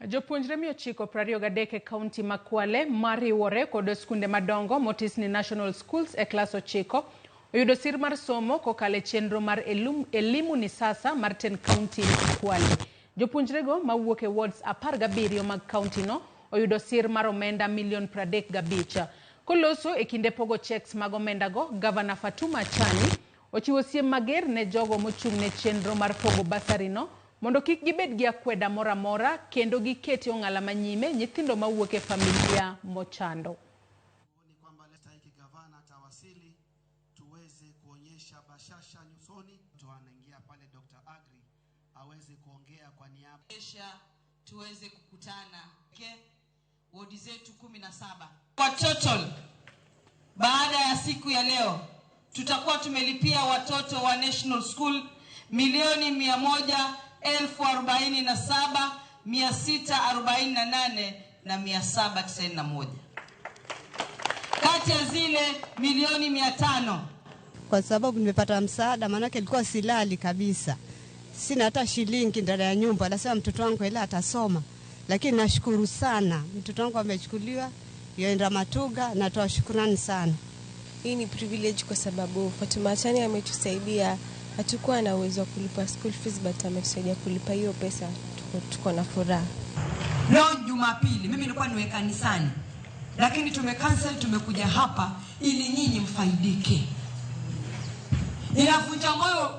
Jopuonjre 923 e kaunti ma Kwale mariwore kod skunde madongo motis ni National Schools e klas 9 oyudo sir mar somo kokalo e chenro mar Elimu ni Sasa mar ten kaunti ma Kwale. Jopuonjrego mawuok e wards 17 mag kaunti no oyudo sir mar omenda milion 35. Koloso e kinde pogo checks mag omendago, Gavana Fatuma Achani ochiwo siem mager ne jogo mochung' ne chenro mar pogo bursary no mondo kik gibed gi akweda moro amora kendo giketi ong'ala manyime nyithindo mawuok e familia mochando. Ni kwamba stahiki gavana atawasili tuweze kuonyesha bashasha nyusoni. Tu anaingia pale Dr. Agri aweze kuongea kwa niaba tuweze kukutana ke wodi zetu 17 kwa total. Baada ya siku ya leo tutakuwa tumelipia watoto wa National School 147,648,791 kati ya zile milioni 500. Kwa sababu nimepata msaada, maanake ilikuwa silali kabisa, sina hata shilingi ndani ya nyumba. Nasema mtoto wangu ila atasoma, lakini nashukuru sana mtoto wangu amechukuliwa yoenda Matuga, natoa shukrani sana. Hii ni privilege kwa sababu Fatuma Achani ametusaidia. Hatukuwa na uwezo wa kulipa school fees, but ametusaidia kulipa hiyo pesa. Tuko na furaha. Leo Jumapili mimi nilikuwa niwe kanisani, lakini tumecancel, tumekuja hapa ili nyinyi mfaidike. Inavunja moyo.